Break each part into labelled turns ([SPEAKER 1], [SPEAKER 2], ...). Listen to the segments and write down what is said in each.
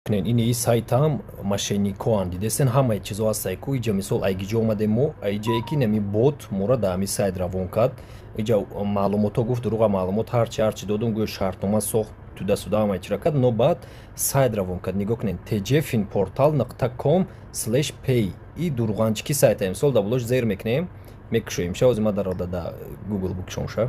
[SPEAKER 1] Кунен, ини сайтам мошенникоанд, дидесен, ҳамаи чизо ҳастае ку. Иҷа, мисол, айгиҷо омадем мо, аиҷае ки нами бот мора дар ҳами сайт равон кард. Иҷа маълумотҳо гуфт, дурӯға маълумот, ҳарчи додум, гӯё шартнома сохт, туда-сюда, ҳамаи чира кард, но баъд сайт равон кард. Нигоҳ кунед, tjfinportal.com/pay. И дурӯғанчики сайта. Мисол, дар болош зер мекунем, мекушоем ша. Ози ма дарода да Google букушом ша.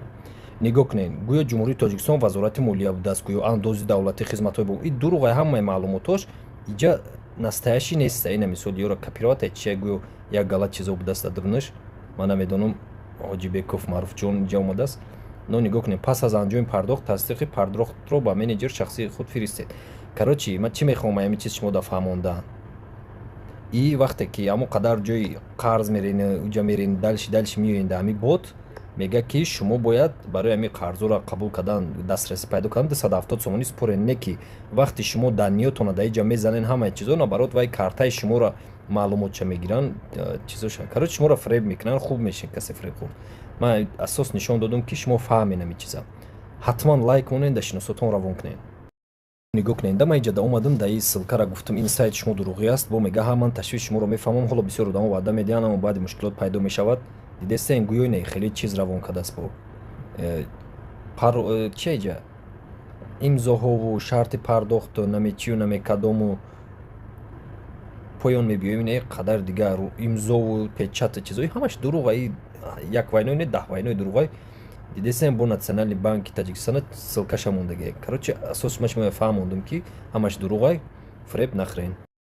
[SPEAKER 1] Нигоҳ кунед, гӯё Ҷумҳурии Тоҷикистон, Вазорати молия будааст, гӯё андози давлатӣ, хизматҳои и дурӯғай. Ҳамаи маълумотош иҷа настоящий неста. Ина, мисол, ёро копировать чия, гӯё як галат чизо будааст дар дурнаш. Ман намедонам, Ҳоҷибеков Маъруфҷон иҷа омадааст. Но нигоҳ кунед: пас аз анҷоми пардохт тасдиқи пардохтро ба менеҷер шахсии худ фиристед. Короче, ман чӣ мехоҳам ҳамин чиз шумо да фаҳмондан? И вақте ки ҳамон қадар ҷои қарз мерен, уҷа мерен, дальше, дальше меоен, да ҳамин бот мегӯяд, ки шумо бояд барои ҳамин қарзоро қабул кардан, дастрасӣ пайдо кардан 270 сомонӣ супорен. Не ки вақте шумо данныетона дар иҷа мезанен, ҳамаи чизо, наоборот, вай картаи шуморо маълумотша мегиранд, чизоша. Короче, шуморо фиреб мекунанд. Хуб мешин, касе фиреб хӯрд. Ман асос нишон додум, ки шумо фаҳмед ҳамин чиза. Ҳатман лайк монед, дар шиносотон равон кунед. Нигоҳ кунед, да ман иҷа да омадам, да и ссылкара гуфтам, ин сайт шумо дурӯғӣ аст. Бо мега: ҳа, ман ташвиши шуморо мефаҳмам. Ҳоло бисёр одамо ваъда медиҳанд, аммо баъди мушкилот пайдо мешавад. Дидестен, гӯё не хеле чиз равон кардааст бо чи иҷа имзоҳову шарти пардохту намечию намекадому. Поён мебиёем, не қадар дигар имзову печату чизои, ҳамаш дурӯға. И як вайной не, 10 вайнои дурӯғай. Дидесем, бо Национальный банки Таҷикистона ссылкаша мондагӣ. Короче, асоси ма шумо фаҳмондум, ки ҳамаш дурӯғай, фиреб нахӯрен.